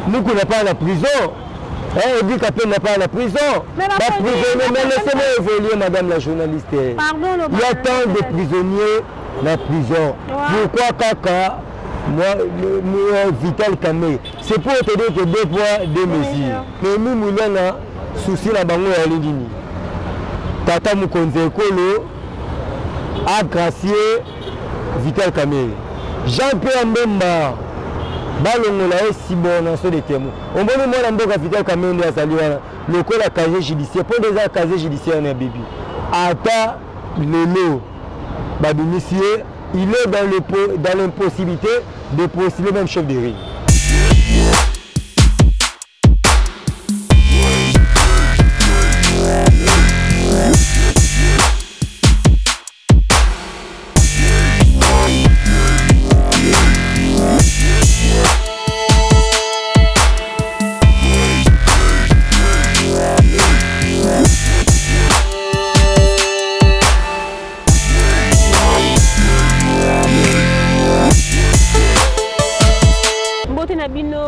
Mukuna pas na prison. Eh, Eddy Kapend pas na prison. Mais Ba prisonniers, mais laissez-moi évoluer, madame la journaliste. Pardon, Il y a tant de prisonniers na prison. Ouais. Pourquoi kaka moi, moi, Vital Kamerhe? C'est pour te dire que deux poids, deux mesures. Mais nous, Moulana, souci na bango ya nini? Tata mokonzi ekolo a gracier Vital Kamerhe. Jean-Pierre Mbemba balongola ye subordination de témoin. Omoni mwana mboka Vital Kamerhe nde azali wana lokola casier judiciaire mpo nde eza casier judiciaire na bibi ata lelo babimisi ye, il est dans l'impossibilité de postuler même chef de rue. Mbote na bino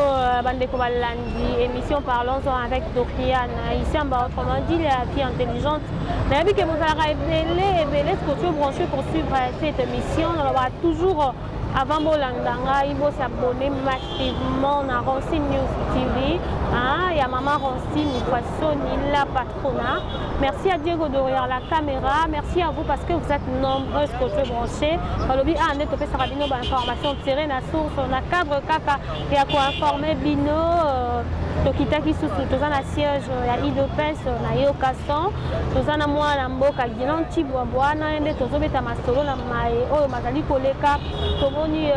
bandeko balandi émission Parlons-en avec Doriane Isiamba, autrement dit la fille intelligente. Nayebi ke bozalaka ebele ebele scotché branché pour suivre cette émission. Nalobaka toujours avant bolanda ngai bosabonner massivement na Ronsi News TV, hein, ya mama Ronsi Mkwasoni la patrona. Merci à Diego derrière la caméra, merci à vous parce que vous êtes nombreux scotché branchés. Balobi ah nde topesaka bino ba information tirée na source na cadre kaka ya koinformer bino. Tokitaki susu toza na siège ya UDPS na Yokason, toza na mwana mboka Guilain Tshibwabwa na ye nde tozobeta masolo na maye oyo mazali koleka. Tomoni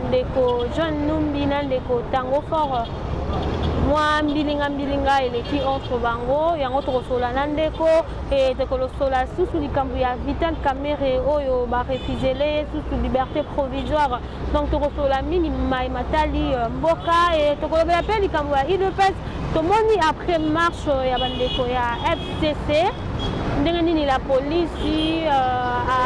ndeko John Numbi na ndeko Tango Fort, mwa mbilinga mbilinga eleki entre bango, yango tokosola na ndeko e tokolosola susu likambo ya Vital Kamerhe oyo barefusele ye susu liberté provisoire. Donc tokosola mingi maye matali mboka e tokolobela mpe likambo ya UDPS. Tomoni après marche ya bandeko ya FCC ndenge nini la police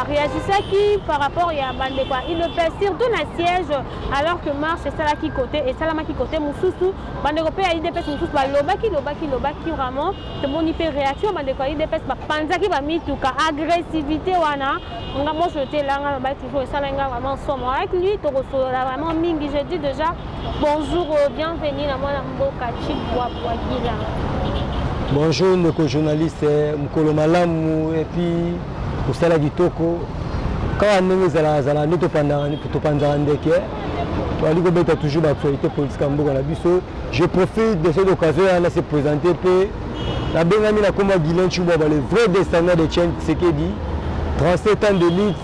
aréagisaki par rapport ya bandeko ya UDPS, surtout na siège, alors que marche esalaki côté esalamaki côté mosusu. Bandeko mpe ya UDPS mosusu balobaki lobaki lobaki vraiment. Tomoni mpe réaction ya bandeko ya UDPS, bapanzaki bamituka, agressivité wana nga moi je telanga nabaki toujours esalaki nga vraiment somo. Avec lui tokosolola vraiment mingi. Je dis déjà bonjour, bienvenue na mwana mboka Tshibwabwa Guilain. Bonjour ndeko journaliste, mokolo malamu et puis kosala kitoko kaka ndenge ezalaka zala nde topanzaka ndeke, toali kobeta toujours baactualité politique ya mboka na biso. Je profite de cette occasion ya na se présenter mpe nabengami na kombo ya Guilain Tshibwabwa, le vrai descendant de Etienne Tshisekedi. 37 ans de lutte,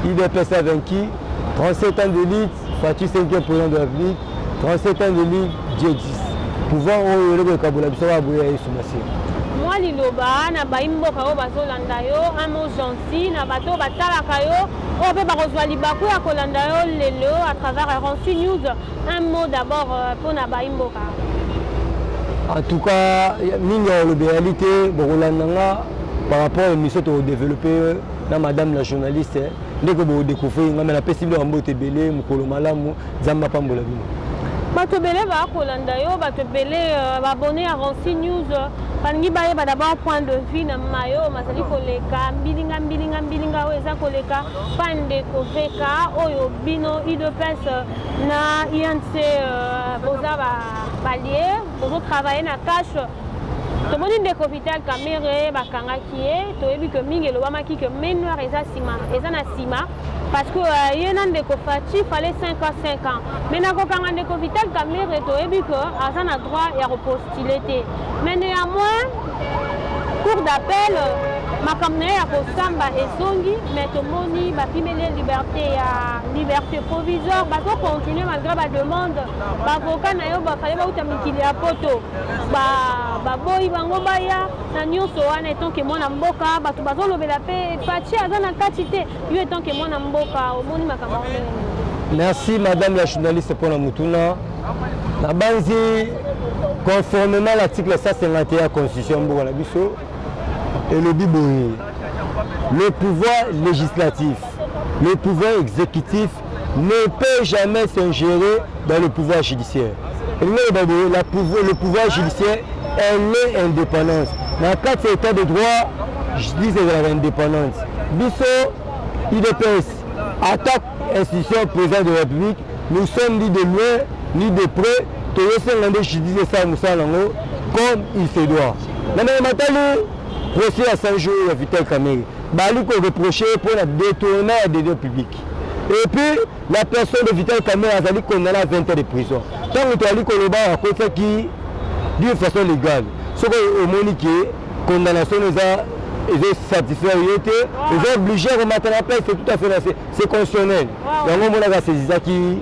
UDPS a vaincu. 37 ans de lutte, Fatshi 5e président de la République. 37 ans de lutte, Dieu existe. Pouvoir oyo eloko ekabola biso kaka boye ya Yesu Masiya. Mwa liloba na bayi mboka oyo bazolanda yo, un mot gentil na bato oyo batalaka yo, oyo mpe bakozwa libaku ya kolanda yo lelo à travers Ronsi News, un mot d'abord mpona bayi mboka. En tout cas mingi ya koloba eyali te, bokolanda nga par rapport à émission tokodéveloppe na madame la journaliste ndeko bokodécouvrir nga. Me napesi bino bambote ebele, mokolo malamu, Nzambe apambola bino. Bato ebele bakolanda yo, bato ebele baabonné ya Ronsi News balingi bayeba d'abord point de vue na mayo mazali koleka, mbilinga mbilinga mbilinga oyo eza koleka pa ndeko VK oyo bino UDPS na UNC boza balie bozotravaille na cash. Tomoni ndeko Vital Kamerhe bakangaki ye, toyebi ke mingi elobamaki ke main noire eza nsima, eza na nsima, parce que ye na ndeko Fatshi fallait 5 ans 5 ans. Mais nakokanga ndeko Vital Kamerhe, toyebi ke aza na droit ya kopostule te, mais néanmoins cour d'appel makambo na ye ya kosamba ezongi. Mais tomoni bapimeli ye liberté ya liberté provisoire, bazocontinue malgré bademande baavocat na yo bafale bauta mikili ya poto, baboyi bango baya na nyonso wana. En tant que mwana mboka, bato bazolobela mpe Fatshi aza na kati te. Yo en tant que mwana mboka, omoni makambo yango ndenge nini? Merci madame la journaliste mpona motuna. Nabanzi conformément à l'article 151 ya constitution ya mboka na biso, elobi boye: le pouvoir législatif, le pouvoir exécutif ne peut jamais s'ingérer dans le pouvoir judiciaire. Elingi oloba boye, le pouvoir judiciaire, elle est indépendante. Na kati ya état de droit, justice ezalaka indépendante. Biso UDPS, ata institution président de la République, nous sommes ni de loin ni de près. Tozosenga nde justice esala mosala yango comme il se doit. Na ndenge matali procès ya 100 jours ya Vital Kamerhe, bali koreproche mpona détournement ya deniers publics. Et puis la personne de Vital Kamerhe azali condamné à 20 ans de prison. Ntango toyali koloba, akotisaki d'une façon légale. Soki omoni ke condamnation eza ezosatisfaire ye te, eza obligé komata na place. C'est tout à fait, c'est constitutionnel. Yango omonaka saisisaki,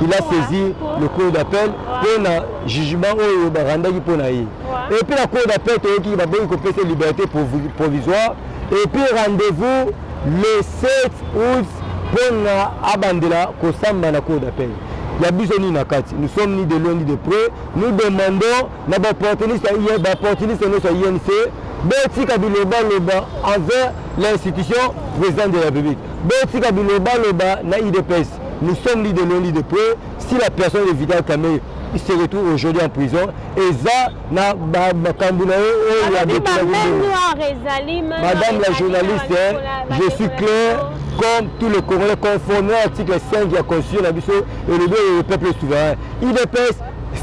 il a saisi le cour d'appel mpona jugement oyo barandaki mpo na ye. Et puis la cour d'appel, toyoki baboyi kopesa liberté provisoire et puis rendez-vous le 7 août mpona abandela kosamba na cour d'appel. Ya biso nini na kati? Nous sommes ni de loin ni de près. Nous demandons na baopportuniste, baopportuniste nyonso ya UNC, botika bilobaloba envers l'institution président de la République, botika bilobaloba na UDPS. Nous sommes ni de loin ni de près. Si la personne de Vital Kamerhe se retrouve aujourd'hui en prison, eza na makambo na ye oyo ya. Madame la journaliste, je suis clair comme tous les Congolais, conformément à l'article 5 ya constitution na biso elobi le peuple souverain. UDPS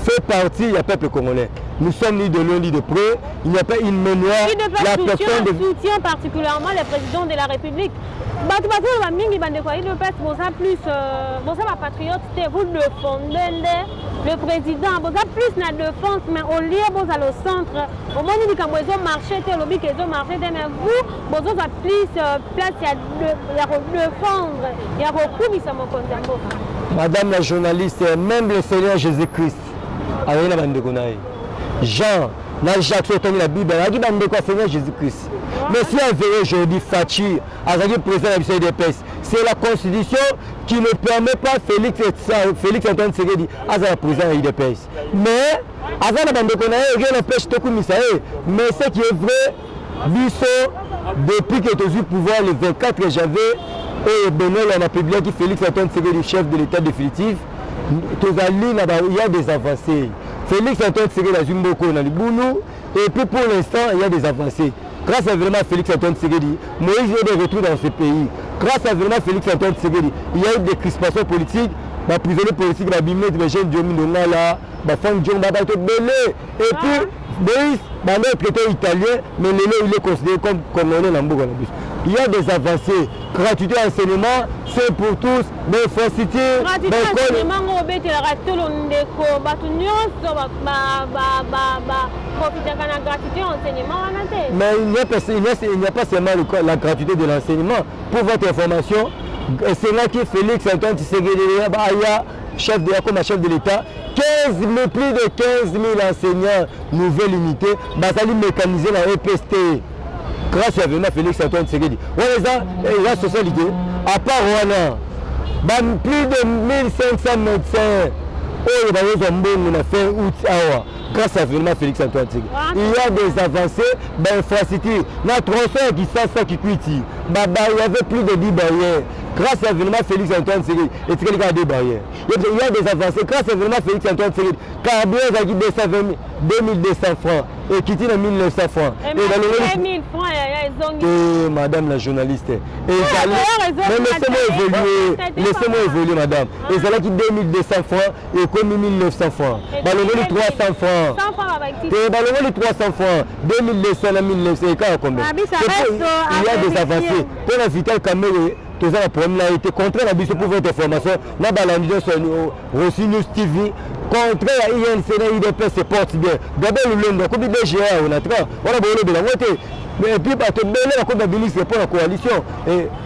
fait partie du peuple congolais. Nous sommes ni de loin ni de près. Il n'y a pas une mémoire. La personne de soutient particulièrement le président de la République. Bato bazoloba mingi, bandeko ya UDPS, boza plus boza bapatriote te. Vous défendez nde le président, boza plus na défense, mais au lieu bozala au centre, omoni likambo ezomarche te, olobi ke ezomarche te, mais vous bozozwa plus place ya kodéfendre, ya kokumisa mokonzi ya mboka. Madame la journaliste, même le Seigneur Jésus-Christ azali na bandeko na ye, Jean na Jacques. Soki otangi na Bible, azalaki bandeko ya Seigneur Jésus-Christ. Mais si avéré aujourd'hui Fatshi azalaki président na biso UDPS, c'est la constitution qui ne permet pas Félix Antoine Tshisekedi azala président ya UDPS, mais aza na bandeko na ye. Rien n'empêche tokumisa ye. Mais ce qui est vrai, biso depuis que tozwi pouvoir le 24 janvier oyo Benoît na publiaki Félix Antoine Tshisekedi chef de l'État définitif, tozali na il y a des avancées. Félix Antoine Tshisekedi azwi mboka na libulu et puis pour l'instant il y a des avancées. Grâce à vraiment Félix Antoine Tshisekedi, Moïse est de retour dans ce pays. Grâce à vraiment Félix Antoine Tshisekedi, il y a eu des crispations politiques, baprisonniers politiques babimi, neti bajeune Diomi Ndongala, bafranck Diongo, babato ebele. Et puis Moïse banda traité italien, mais lelo il est considéré comme congolais na mboka na biso. Il y a des avancées: gratuité enseignement, c'est pour tous, bainfrastructure. Gratuité enseignement ngo obetelaka tolo, ndeko. Bato nyonso baprofitaka na gratuité enseignement wana te. Mais il n'y a pas seulement la gratuité de l'enseignement. Pour votre information, esengaki Félix Antoine Tshisekedi aya chef de comme chef de l'État, 15 000, plus de 15 000 enseignants nouvelle unité bazali mécanisé na EPST grâce à vraiment Félix Antoine Tshisekedi. Wana eza socialité. À part wana, ba plus de 1500 médecins oyo bazozwa mbongo na fin août awa grâce à vraiment Félix Antoine Tshisekedi. Il y a des avancées, bainfrastructure na tronçon ya Kisasa Kikwiti, il y avait plus de 10 barrières. Grâce à vraiment Félix Antoine Tshisekedi, etikali kaka deux barrières. Il y a des avancées. Grâce à vraiment Félix Antoine Tshisekedi, carburant ezalaki 220 2200 francs, ekiti na 1900 francs. Et francs yaya ezongi. Eh, madame la journaliste, ezali, mais laissez-moi évoluer, laissez-moi évoluer, madame. Ezalaki 2200 francs, ekomi 1900 francs, balongoli 300 francs te, balongoli 300 francs. 2200 na 1900 ekaka combien? Il y a des avancées. Mpo na Vital Kamerhe, toza na problème na ye te. Contraire na biso, pour votre information, na balandi nyonso Rossi News TV, contraire ya UNC na UDPS se porte bien. Gabriel Lulendo akomi DGA ya Onatra wana, boolobela yango te. Et puis bato ebele bakomi baministre mpo na coalition.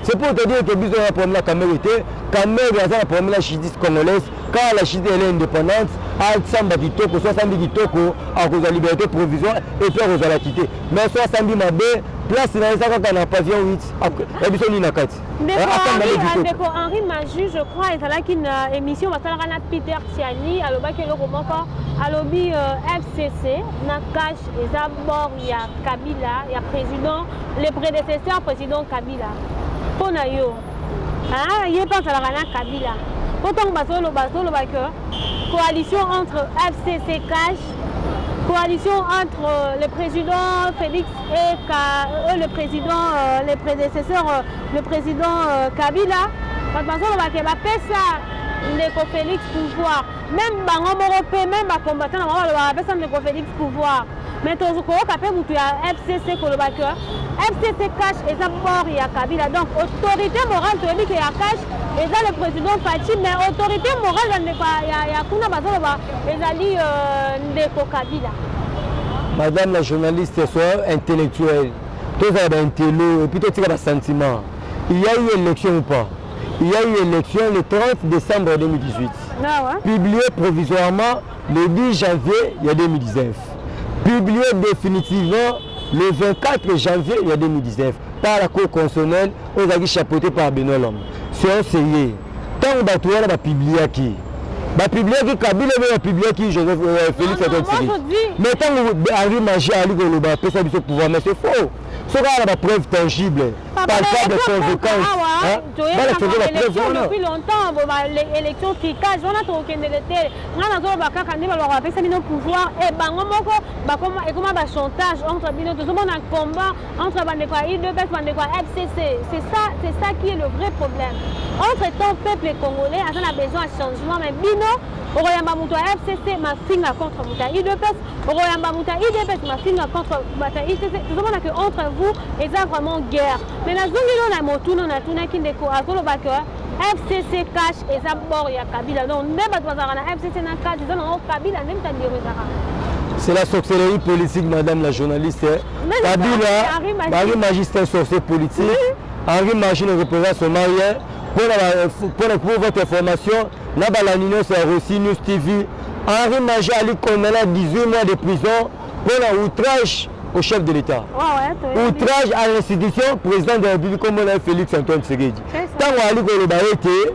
C'est pour te dire que biso na problème na Kamerhe te. Kamerhe aza na problème na justice congolaise, car la justice, elle est indépendante. Asamba kitoko, so asambi kitoko, akozwa liberté provisoire et puis akozala kite. Mais so asambi mabe, place na eza kaka na pavillon 8 ya biso nini na kati. Ndeko Henri Maju, je crois ezalaki na émission basalaka na Peter Tiani, alobaki eloko moko, alobi FCC na CACH eza bord ya Kabila, ya président, le prédécesseur président Kabila. Mpo na yo, ye mpe azalaka na Kabila. Po ntango bazoloba que coalition entre FCC CACH, coalition entre le président Félix et le président, le prédécesseur, le président Kabila, bato bazoloba ke bapesa ndeko Félix pouvoir. Même bango moko mpe, même bacombattant na bango balobaka bapesa ndeko Félix pouvoir. Mais tokoyoka mpe mutu ya FCC koloba ke FCC CACH eza bord ya Kabila. Donc autorité morale, toyebi ke ya CACH eza le président Fatshi, mais autorité morale ya ndeko ya kuna bazoloba ezali ndeko Kabila. Madame la journaliste, sois intellectuelle, tozala baintello et puis totika basentiment. Il y a eu élection ou pas? Il y a eu élection le 30 décembre 2018. Ah ouais? Publié provisoirement le 10 janvier ya 2019, publié définitivement le 24 janvier ya 2019 par la Cour constitutionnelle oyo ezalaki chapeauté par Benoît Lombe. Séance ye ntango bato wana bapubliaki Kabila mpe bapubliaki Joseph Félix Antoine Tshisekedi. Mais ntango Henri Magie ali koloba apesa biso pouvoir, mais c'est faux. Soki aza na bapreuve tangible, palpable, convaincante. Depuis longtemps élection trucage wana, tokokendele te. Nga nazoloba kaka nde balobaka bapesa bino pouvoir e bango moko ekoma bachantage entre bino. Tozomona combat entre bandeko ya UDPS, bandeko ya FCC. C'est ça, c'est ça qui est le vrai problème. Entre temps, peuple congolais aza na besoin ya changement, mais bino okoyamba moto ya FCC, mafinga contre moto ya UDPS, okoyamba moto ya UDPS, mafinga contre bato ya UCC. Tozomona ke entre vous eza vraiment guerre. Mais nazongeli oyo na motuna natunaki ndeko, azoloba ke FCC CACH eza bord ya Kabila. Donc nde bato bazalaka na FCC na CACH, eza nango Kabila nde moto adirigeaka. C'est la sorcellerie politique, madame la journaliste. Kabila, Henri Magie, c'est un sorcier politique. Henri Magie ne représente seulement rien. Pour votre information, na balandi nyonso ya Rossi News TV, Henri Magie ali condamné à 18 mois de prison pour la outrage au chef de l'État. Outrage à l'institution, président de la République, comme on a Félix Antoine Tshisekedi. Tango ali koloba ete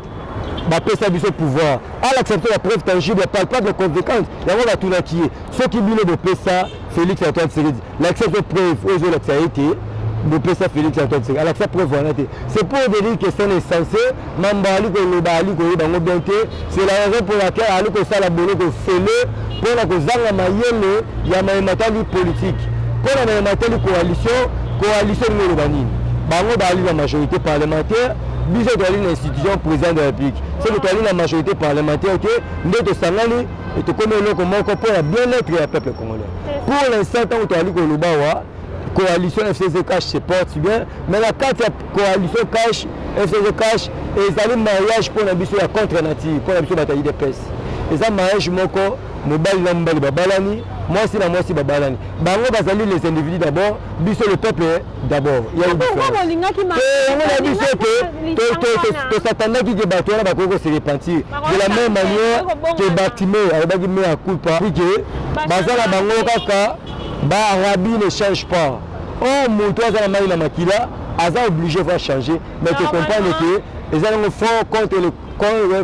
bapesa biso pouvoir, alakisa la preuve tangible, palpable, convaincante. Yango batunaki ye: soki bino bopesa Félix Antoine Tshisekedi, lakisa biso preuve oyo ezolakisa ete bopesa Félix Antoine Tshisekedi. Alakisa preuve wana te. C'est pour dire que c'est insensé. Mambo ali koloba, ali koyeba yango bien te. C'est la raison pour laquelle ali kosala boloko fele, mpona kozanga mayele ya mayematali politique, mpona mayematali coalition. Coalition ndenge oloba nini? Bango baali na majorité parlementaire, biso toali na institution président de la République. Soki toali na majorité parlementaire te, nde tosangani, tokomi eloko moko mpona bien-être ya peuple congolais. Pour l'instant, ntango toali koloba wa, coalition FCC CACH se porte bien, mais na kati ya coalition CACH, FCC CACH, ezali mariage mpona biso ya contre nature. Mpona biso bato ya UDPS, eza mariage moko mobali na mobali babalani, mwasi na mwasi babalani. Bango bazali les individus d'abord, biso le peuple d'abord. Yango na biso ke tosatandaki ke bato wana bakoki kose repentir de la même manière que Bartimée alobaki mea culpa, ke baza na bango kaka barabi ne change pas. Or moto aza na mai na makila aza obligé va changer. Mais to comprendre ke eza nango front contre le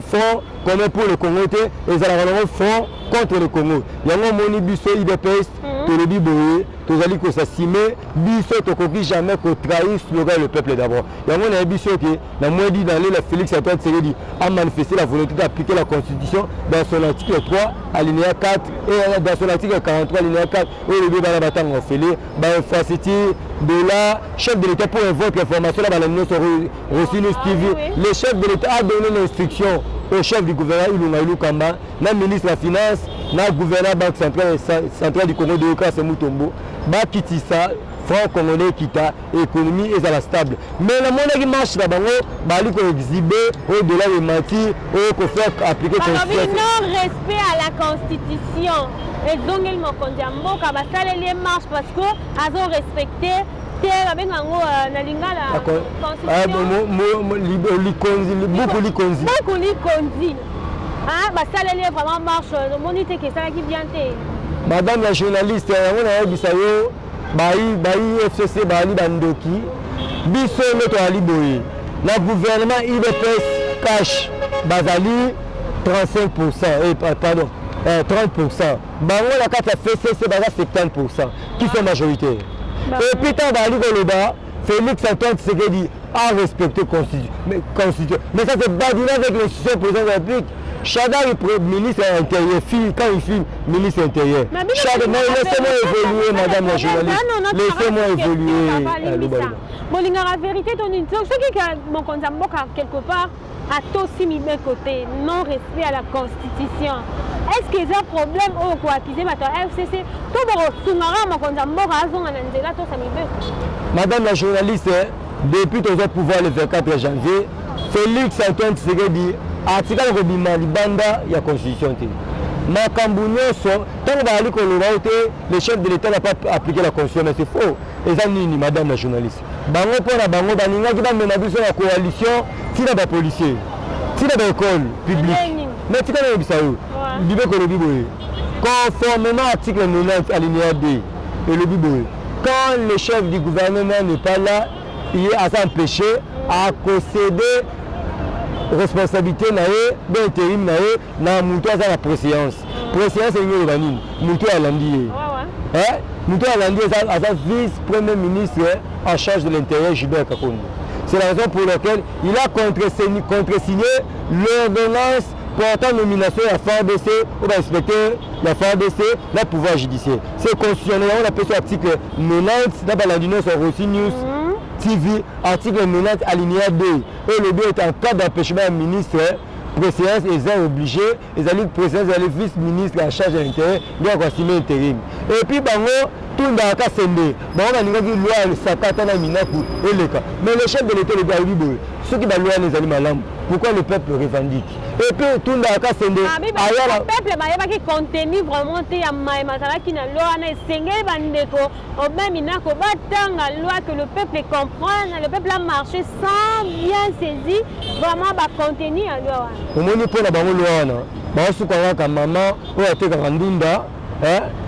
front commun pour le Congo te, ezalaka nango front contre le Congo. Yango omoni biso UDPS tolobi boye, tozali kosasime. Biso tokoki jamais kotrahir slogan "le peuple d'abord". Yango nayebi biso ke na mwedi na lela, Félix Antoine Tshisekedi a manifesté la volonté d'appliquer la Constitution dans son article 3 alinéa 4 et dans son article 43 alinéa 4 oyo elobi bana batanga ofele bainfrastructure de la chef de l'État. Pour votre information, na balandi nyonso Rossi News TV, le chef de l'État a donné l'instruction au chef du gouvernement Ilunga Ilunkamba, na ministre ya Finance, na gouverneur Banque centrale du Congo Démocratie Mutombo, bakitisa franc congolais, ekita, économie ezala stable. Mais namonaki marche na bango, bali koexhiber oyo dollar emati, oyo kofaire appliquer. Balobi non respect à la Constitution. Ezongeli mokonzi ya mboka, basaleli ye marche parce que azorespecte te. Babenga yango na lingala likonzi, buku likonzi. Buku likonzi. Basaleli ye vraiment marche. Omoni te ke esalaki bien te? Madame la journaliste, yango nayebisa yo, bayi FCC baali bandoki. Biso nde toyali boye na gouvernement UDPS CACH bazali 35, eh, pardon, 30. Bango na kati ya FCC baza 70, qui sont majoritaires. Et puis ntango bazali koloba Félix Antoine Tshisekedi A respecter constitution. Mais, constitution. Mais ça, c'est badiner avec l'institution président de la République. Shadary, ministre intérieur, quand il filme, ministre intérieur. Shadary, non, laissez-moi évoluer, madame la journaliste. Laissez-moi évoluer. Bolingaka vérité to nini? Soki mokonzi ya mboka quelque part atosi mibeko te, non respect à la constitution, est ce que eza problème oyo koaccuser bato ya FCC to bokosungaka mokonzi ya mboka azonga na nzela, tosa mibeko? Madame la journaliste, depuis tozwa pouvoir le 24 janvier, Félix Antoine Tshisekedi atikala kobima libanda ya constitution te. Makambo nyonso, ntango bazali koloba oyo te, le chef de l'État n'a pas appliqué la constitution, mais c'est faux. Eza nini, madame la journaliste? Bango, mpo na bango, balingaki bamema biso na coalition, ntina bapolicier, ntina baécole publique. Mais tika nayebisa yo, libeko elobi boye, conformément article 90 alinéa 2, elobi boye: quand le chef du gouvernement n'est pas là, il est aza empêché, akocéder responsabilité na ye be intérim na ye na moto aza na préséance. Préséance elingi oloba nini? Moto alandi ye, moto alandi aza vice premier ministre en charge de l'Intérieur, Gilbert Kankonde. C'est la raison pour laquelle il a contresigné l'ordonnance portant nomination ya FARDC oyo bainspecteur ya FARDC na pouvoir judiciaire. C'est constitutionnel. Yango napesi article 90 na balandi nyonso ya Rossi News TV. Article 90 alinéa 2 oyo elobi ete en cas d'empêchement ya ministre, préséance eza obligé, ezali préséance, ezali vice ministre en charge ya l'Intérieur nde akoassumer intérim. Et puis bango tundaka kasende, bango balingaki loi Sakata na Minaku eleka, mais le chef de l'État elobi, alobi boye: soki baloi wana ezali malamu, pourquoi le peuple revendique? Et puis tundaka kasende Ayala, peuple bayebaki contenu vraiment te ya mayema azalaki na loi wana. Esengeli bandeko Aubin Minaku batanga loi, que le peuple comprenne. Le peuple a marché sans bien saisi vraiment bacontenu ya loi wana. Omoni, mpo na bango, loi wana baosuka kaka mama oyo atekaka ndunda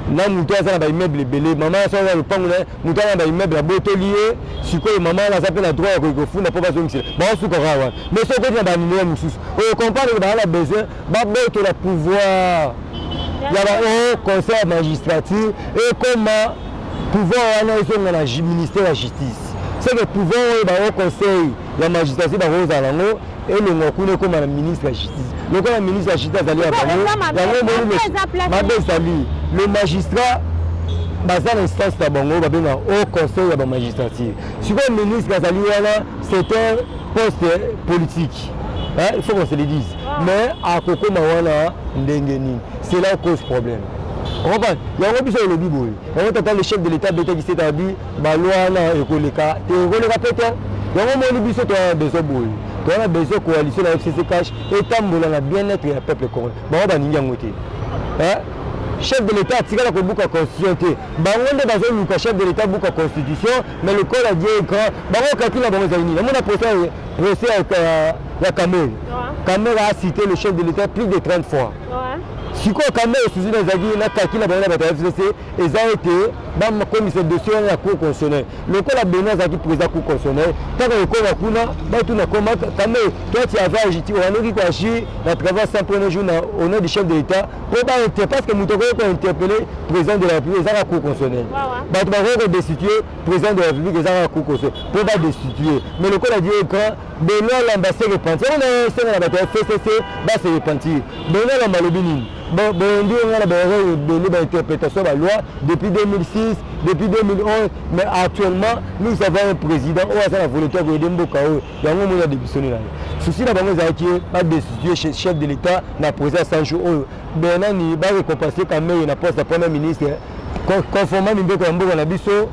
na moto aza na baimmeuble ebele. Mama so aza lopango na moto aza na baimmeuble, abotoli ye. Sikoyo mama wana aza mpe na droit ya koki kofunda mpo bazongisela. Baosukaka wana. Mais soki okoti na banimero mosusu, ocomprendre ke baza na besoin babotola pouvoir ya ba Haut Conseil ya magistrature, ekoma pouvoir wana ezonga na ministère ya Justice. C'est que pouvoir oyo ba Haut Conseil ya magistrature bakozala yango, elongwa kuna, ekóma na ministre ya Justice. Lokola ministre ya Justice azali ya bango, yango omoni mabe ezali. Le magistrat baza na instance na bango babenga Haut Conseil ya bamagistrature. Sikoyo ministre azali wana, c'est un poste politique, hein, il faut qu'on se le dise. Mais akokóma wana ndenge nini? Cela cause problème, comprendre. Yango biso elobi boye, yango tata le chef de l'État abetaki sete, abi baloi wana ekoleka te, ekoleka pe te. Yango moni biso toza na besoin boye, toza na besoin coalition na FCC CACH etambola na bien-être ya peuple congolais. Bango baningi yango te. Chef de l'État atikala kobuka constitution te. Bango nde bazoluka chef de l'État buka constitution. Mais lokola Dieu est grand, bango kati na bango ezali nini? Namona procès ya Kamerhe. Kamerhe a cité le chef de l'État plus de 30 fois. Sikoyo Kamerhe, susi na ezalaki na kaki na bango na bato ya FCC eza ete bakomisa dossier wana ya Cour constitutionnelle. Lokola Beno azalaki président Cour constitutionnelle, kaka ekoma kuna, batuna koma Kamerhe: toi, tu avais agi, oanoki koagir na travers 100 premier jour na au nom du chef de l'État mpo bainter, parce que moto akoki kointerpeller président de la République ezaka Cour constitutionnelle. Bato bakoki kodestituer président de la République ezaka Cour constitutionnelle mpo badestituer. Mais lokola Dieu est grand, Benoît Lamba se repentir. Yango na esenga na bato ya FCC base repentir. Benoît Lamba alobi nini? Bondi nga na baerreur ebele, bainterprétation ya baloi depuis 2006, depuis 2011, mais actuellement nous avons un président oyo aza na volonté ya koaider mboka oyo. Yango moni adémissionné na ye. Souci na bango ezalaki badestituer chef de l'État na président ya 100 jours oyo benani, barécompense Kamerhe na poste ya premier ministre conformément mibeko ya mboka na biso.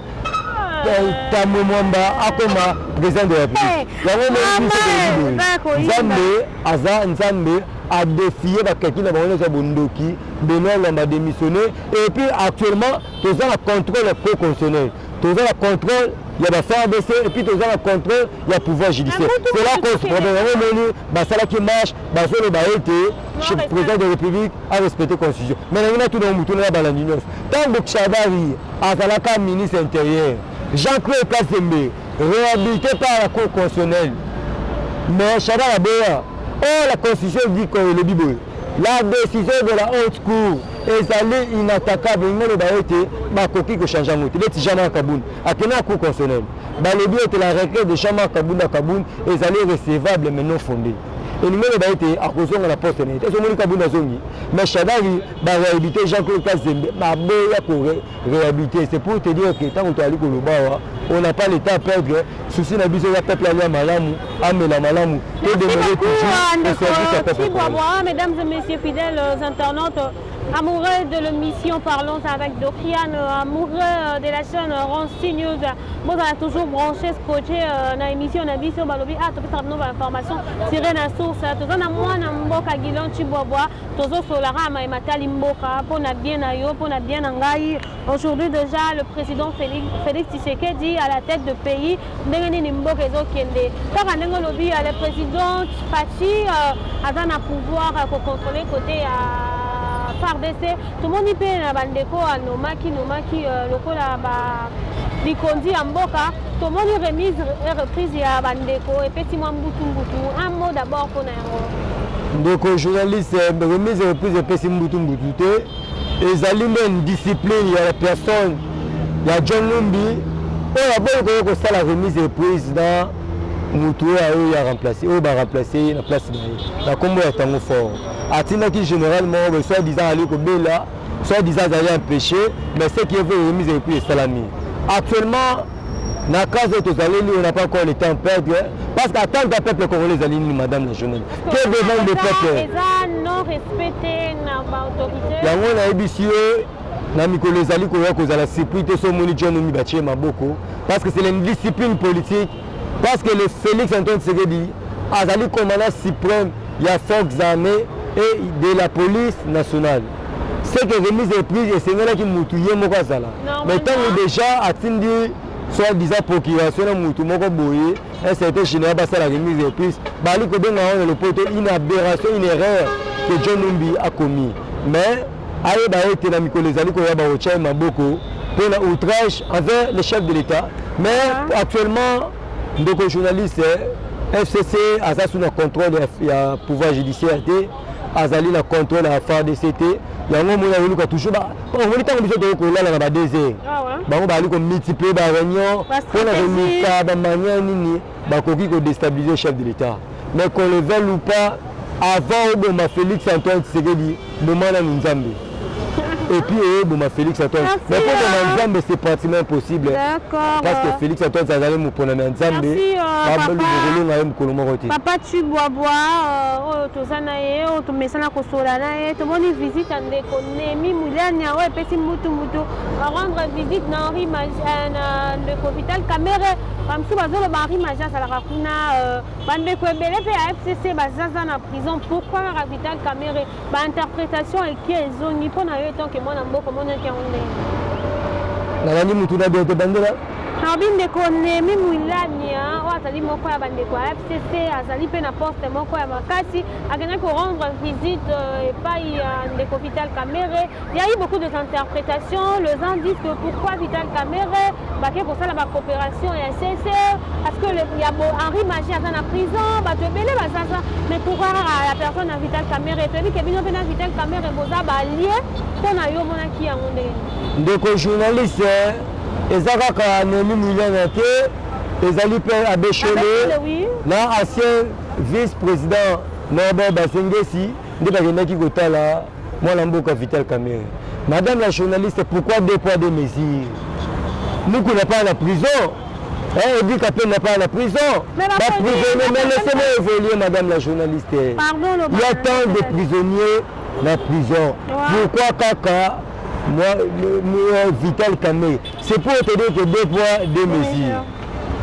Tamwe Mwamba akoma président de la République. Yango moni biso boye, Nzambe aza Nzambe, adéfier bakaki na bango nyonso ya bondoki. Benoît Lamba démissionné et puis actuellement toza na contrôle ya Cour constitutionnelle, toza na contrôle ya ba FARDC et puis toza na contrôle ya pouvoir judiciaire. Cela cause problème. Yango omoni basalaki marche, bazoloba ete président de République a respecté constitution. Mais nangi natuna mutu na balandi nyonso: ntango Shadary azalaka ministre intérieur, Jean-Claude Kazembe réhabilité par la Cour constitutionnelle, mais Shadary aboya. Or la constitution dit elobi boye: la décision de la haute cour ezali inattaquable. Elingi oloba ete bakoki kochange yango te. Neti Jean-Marc Kabund akende na Cour constitutionnelle, Balobi ete la requête de Jean-Marc Kabunda Kabund ezali recevable mais non fondée. Elingi oloba ete akozonga na poste na ye te. Ezomoni Kabund azongi, mais Shadary baréhabilité Jean-Claude Kazembe baboya koréhabilité. C'est pour te dire que ntango toyali koloba awa, on n'a pas le temps à perdre. Souci na biso eza peuple alia malamu, amela malamu, to demeurer toujours au service ya peuple. Mesdames et messieurs, fidèles internautes, amoureux de l'émission Parlons avec Dorian, amoureux de la chaîne Ronsi News, bozala toujours branché, scotché na émission na biso. Balobi ah, topesaka bino bainformation tiré na source. Toza na mwana mboka Gilon Chibwabwa, tozosolaka mayema tali mboka mpona bien na yo, mpona bien na ngai. Aujourd'hui déjà, le président Félix, Félix Tshisekedi à la tête de pays, ndenge nini mboka ezokende? Kaka ndenge olobi, le président Fatshi aza na pouvoir kocontrôler côté ya FARDC. Tomoni mpe na bandeko anomaki nomaki lokola likonzi ya mboka. Tomoni remise et reprise ya bandeko epesi mwa mbutu mbutu. Un mot d'abord mpona yango. Ndeko journaliste, remise et reprise epesi mbutu mbutu te. Ezali nde indiscipline ya la personne ya John Numbi oyo aboyi koya kosala remise et reprise na motu oyo oyo ya remplace, oyo baremplace ye na place na ye na nkombo ya Tango Fort. Atindaki général moko boye, soit disant ali kobela, soit disant azali empêché, mais ce qui est vrai, remise et reprise esalami. Actuellement, na case oyo tozaleli, on n'a pas encore le temps à perdre, parce que attente ya peuple congolais ezali nini, madame la journaliste? Que demande le peuple? Eza non respecté na baautorité. Yango nayebisi yo, na mikolo ezali koya, kozala surpris te so omoni John Numbi batie maboko, parce que c'est l'indiscipline politique, parce que le Félix Antoine Tshisekedi azali commandant suprême ya forces armées et de la police nationale. Ce que remise et reprise esengelaki mutu ye moko azala, mais ntango déjà atindi soit disant procuration na mutu moko boye, un certain général, basala remise et reprise, bali kobenga yango na lopoto une aberration, une erreur que John Numbi a commis. Mais ayeba ete na mikolo ezali koya, bakotya ye maboko mpona outrage envers le chef de l'État. Mais actuellement, ndeko journaliste, FCC aza sous na contrôle ya pouvoir judiciaire te, azali na contrôle ya FARDC te. Yango omoni azoluka toujours, omoni ntango biso tokoki kolala na ba 2 heures, bango bazali komultiplier baréunion mpona koluka bamanière nini bakoki kodéstabiliser chef de l'État. Mais qu'on le veuille ou pas, avant oboma Félix Antoine Tshisekedi, boma nanu Nzambe et puis oyeboma Félix Antoine. Mais mpo boma Nzambe, c'est pratiquement impossible, parce que Félix Antoine azali moponami ya Nzambe, bakolonga ye mokolo moko te. Papa Tshibwabwa oyo toza na ye, oyo tomesana kosola na ye, tomoni visite ya ndeko Néhémie Mwilanya oyo epesi mutu mutu, rendre visite na Henri, na ndeko Vital Kamerhe. Bamosusu bazoloba Henri Magie azalaka kuna, bandeko ebele mpe ya FCC bazaza na prison, pourquoi kaka Vital Kamerhe? Bainterprétation eke ezongi. Mpo na yo, etanke mwana mboka, omonaki yango ndenge? Nalandi mutu na bien te, bandela. Nabi ndeko Néhémie Mwilanya oyo azali moko ya bandeko ya FCC, azali mpe na poste moko ya makasi, akendaki korendre visite epai ya ndeko Vital Kamerhe. Il y a eu beaucoup d'interprétations. Les uns disent que pourquoi Vital Kamerhe, bake kosala bacoopération ya CC, parce que ya Henri Magie aza na prison, bato ebele bazaza, mais pourquoi la personne ya Vital Kamerhe? Toyebi ke bino mpe na Vital Kamerhe boza balie. Mpo na yo, omonaki yango ndenge? Ndeko journaliste, eza kaka Néhémie Mwilanya te, ezali mpe Abbé Nshole na ancien vice président Norbert Basengesi nde bakendaki kotala mwana mboka Vital Kamerhe. Madame la journaliste, pourquoi deux poids, deux mesures? Muku n'a pas la prison, hein, Eddy Kapend n'a pas la prison. Mais prisonnier, mais laissez-moi évoluer, madame la journaliste. Pardon. Il y a tant de prisonniers na prison. Pourquoi kaka moi, moi, Vital Kamerhe? C'est pour te dire que deux poids, deux mesures.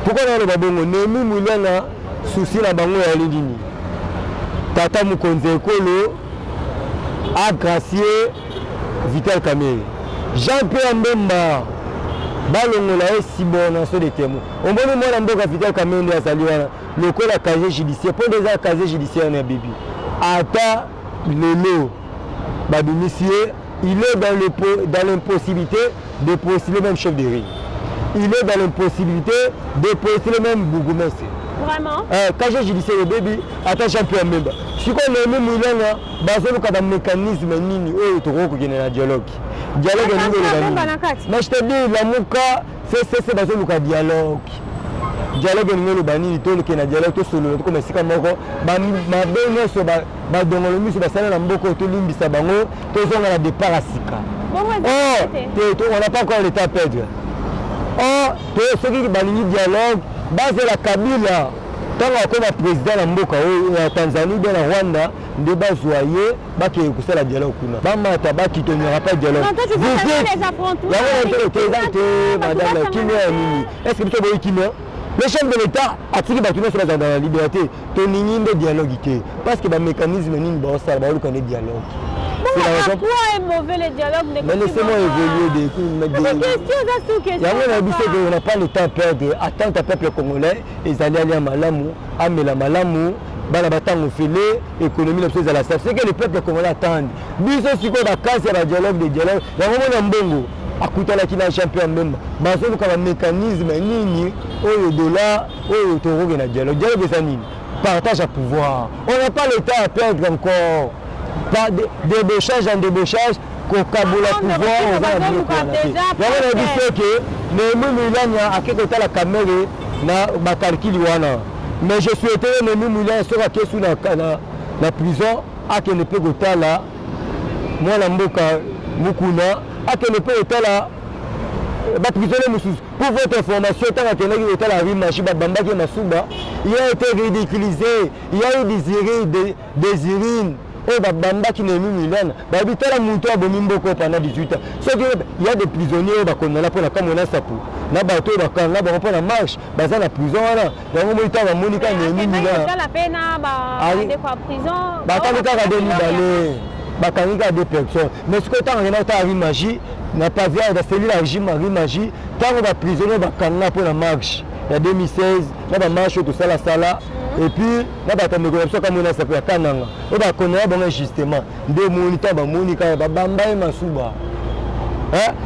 Pourquoi naloba bongo? Néhémie Mwilanya, souci na bango yali nini? Tata mokonzi ekolo agracier Vital Kamerhe, Jean Pierre Mbemba balongola ye subornation de témoin. Omoni mwana mboka Vital Kamerhe nde azali wana lokola casier judiciaire, mpo nde eza casier judiciaire na bebi. Ata lelo babimisi ye, il est dans l'impossibilité de postuler même chef de rue, il est dans l'impossibilité de postuler même bourgmestre. Vraiment? Casier judiciaire ebebi. Ata Jean Pierre Mbemba, sikoyo Néhémie Mwilanya bazoluka bamécanisme nini oyo tokoki kokende na dialogue. Dialogue elingi oloba nini? Mais je te dis, Lamuka, FCC bazoluka dialogue. Dialogue elingi oloba nini? Toleke na dialogue, tosolola, tokoma esika moko. Mabe nyonso badongolo miso basala na mboka oyo, tolimbisa bango, tozonga na départ ya sika. Or te, on n'a pas encore le temps à perdre. Or to soki balingi dialogue, bazela Kabila ntango akoma président na mboka oyo ya Tanzanie bien na Rwanda, nde bazwa ye, bakende kosala dialogue kuna. Bamata, bakita, il n'y aura pas de dialogue. Yango te, eza te, madame. Kimia ya nini? Est ce que biso boyi kimia? Le chef de l'État atiki bato nyonso bazala na liberté. Toningi nde dialogue te, parce que bamécanisme nini baosala, baoluka nde dialogue. Quoi est mauvais, le dialogue? Mais laissez-moi évoluer. Des Yango na biso que on n'a pas le temps à perdre. Attente ya peuple congolais ezali alia malamu, amela malamu, bana batango fele, économie na biso ezala stable. C'est que le peuple congolais attende. Biso sikoyo bakasi ya badialogue de dialogue yango, mona mbongo akutanaki na Jean Pierre Mbemba, bazoluka bamécanisme nini oyo dollar oyo tokoke na dialogue. Dialogue eza nini? Partage ya pouvoir. On n'a pas le temps à perdre encore. Par débauchage en débauchage, kokabola pouvoir, oza na biloko wana te. Yango na biso ke Néhémie Mwilanya ake kotala Kamerhe na bacalculs wana. Mais je souhaiterais, Néhémie Mwilanya, soki ake su na prison, akende mpe kotala mwana mboka Mukuna, akende mpe kotala baprisonnier mosusu. Pour votre information, ntango akendaki kotala Rimachi, babambaki masuba. Il a été ridiculisé, il y a eu des urines oyo babambaki Néhémie Mwilanya. Bayebi, tala moto abomi mboka pendant 18 ans. Soki ya des prisonniers oyo bakondana mpona Kamwina Nsapu na bato oyo bakanga bango mpona marche, baza na prison wana. Yango moi, ntango bamoni kaka Néhémie Mwilanya, bakangi kaka de mibale, bakangi kaka deux personnes. Mais sikoyo, ntango akenda kotala Rimagie na pavillon ya cellule ya Rimagie, ntango baprisonnier bakanga mpona marche ya 2016 na bamarche oyo tosalasala, et puis na bato ya ndeko na biso Kamwina Nsapu ya Kananga oyo bakondana bango injustement, nde omoni ntango bamoni kaka babamba ye masuba.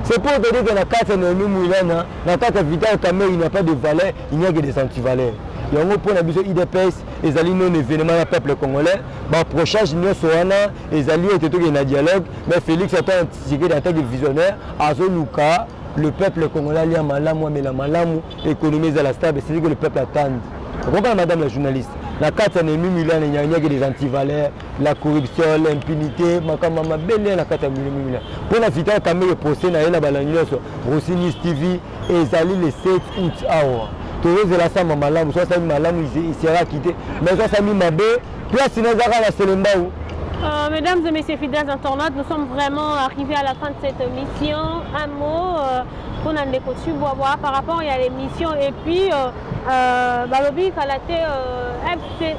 C'est pour te dire que na kati ya Néhémie Mwilanya, na kati ya Vital Kamerhe, il n'y a pas de valeur, il n'y a que des antivaleurs. Yango mpona biso UDPS ezali non événement ya peuple congolais. Baapprochage nyonso wana ezali ete tokende na dialogue. Mais Félix Antoine Tshisekedi, en tant que visionnaire, azoluka le peuple congolais alia malamu, amela malamu, économie ezala stable. C'est ce que le peuple attend. Comprends, madame la journaliste? Na kati ya Néhémie Mwilanya, il n'y a que des antivaleurs, la corruption, l'impunité, makambo mabele na kati ya Néhémie Mwilanya. Mpona Vital Kamerhe, procès na ye na balandi nyonso Rossy News TV, ezali le 7 août awa. Tozozela sama malamu. So asali malamu, il sera quitté, mais so asali mabe, place na ezaka na Selembao. Mesdames et messieurs fidèles internautes, nous sommes vraiment arrivés à la fin de cette émission. Un mot pour Ndeko Tshibwabwa par rapport à l'émission et puis balobi kala te FC,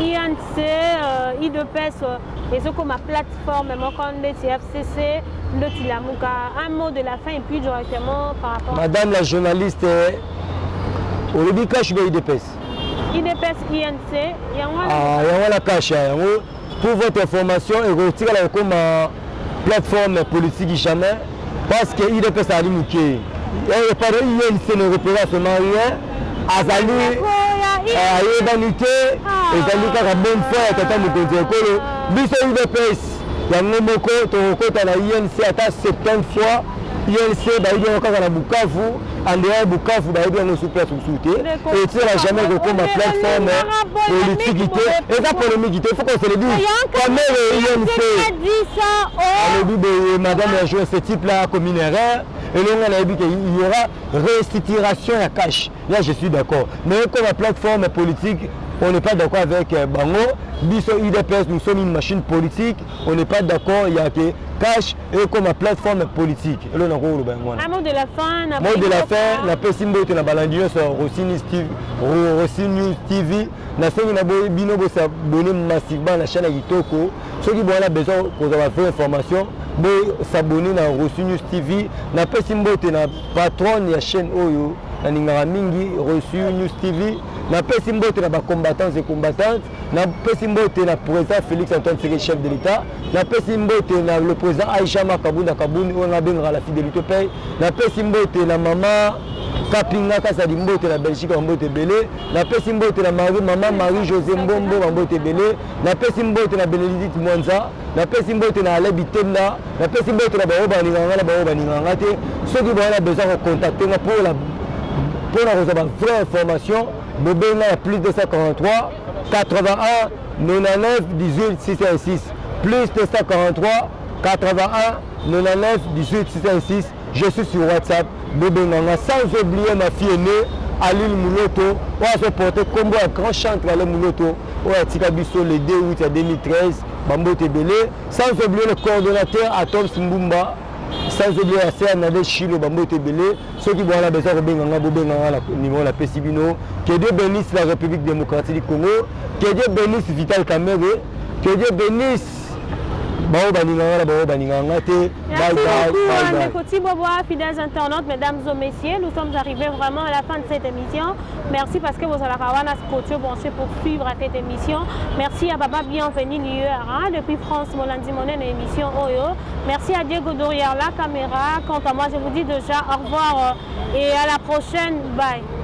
INC, UDPS ezokoma plateforme moko ndeti FCC, ndeti Lamuka. Un mot de la fin et puis directement par rapport Madame la journaliste, olobi CACH ba UDPS? UDPS, INC, yango. Ah, yango wana CACH yango. Pour votre information, ekotikala kokoma plateforme politique jamais, parce que UDPS azali moke, pardon, INC ne représente seulement rien. Azali ayebani te, ezali kaka bonne foi ya tata mokonzi ya ekolo. Biso UDPS yango moko tokokota na INC ata 70 fois. INC bayebi yango kaka na Bukavu. En dehors ya Bukavu, bayebi yango sur place mosusu te. Etikala jamais kokoma plateforme politique te. Eza polémique te, il faut qu'on se le dise. Kamerhe, INC alobi boye, madame la joueur, ce type là a commis une erreur. Elonga nayebi ke il y aura restructuration ya CACH, là je suis d'accord, mais comme plateforme politique, on n'est pas d'accord avec bango. Biso UDPS, nous sommes une machine politique, on n'est pas d'accord ya ke CACH ekoma plateforme politique. Elo nakoloba yango wana. Mot de la fin. Mot de la fin, napesi mbote na balandi nyonso ya Rossy News TV. Nasengi na bino bos'abonner massivement na chaîne ya kitoko. Soki bowana besoin kozwa ba vraie information, bos'abonner na Rossy News TV. Napesi mbote na patronne ya chaîne oyo nalingaka mingi, Rossy News TV. Napesi mbote na bacombattants et combattantes. Napesi mbote na président Félix Antoine Tshisekedi, chef de l'État. Napesi mbote na le président Aïcha Makabunda Kabuni oyo nabengaka la fidélité paye. Napesi mbote na mama Kapinga Kasadi, mbote na Belgique, bambote ebele. Napesi mbote na Marie, mama Marie José Mbombo, bambote ebele. Napesi mbote na Bénédicte Mwanza. Napesi mbote na Alain Bitenda. Napesi mbote na baoyo balingaka nga na baoyo balingaka nga te. Soki bawana besoin kocontacter nga pour la Mpona kozwa ba vraie information, bobenga ya plus 243 81 99 18 606, plus 243 81 99 18 606. Je suis sur WhatsApp, bobenganga. Sans oublier ma fille aînée Aline Muloto, oyo azoporte nkombo ya grand chantre Ale Muloto, oyo atika biso le 2 août ya 2013. Bambote ebele. Sans oublier le coordonnateur Atoms Mbumba, sans oublier ya ser Nade Shilo. Bambote ebele. Soki bwana besoin kobenganga, bobenganga na numéro napesi bino. Que Dieu bénisse la République démocratique du Congo, que Dieu bénisse Vital Kamerhe, que Dieu bénisse bao balinganga na bao balinganga te. Merci beaucoup, ndeko Tiboboa, fidèles internautes, mesdames et messieurs. Nous sommes arrivés vraiment à la fin de cette émission. Merci parce que vous avez wana scotché branché pour suivre cette émission. Merci à Baba Bienvenue Lieur, hein, depuis France, molandi monene émission oyo. Merci à Diego derrière la caméra. Quant à moi, je vous dis déjà au revoir et à la prochaine. Bye.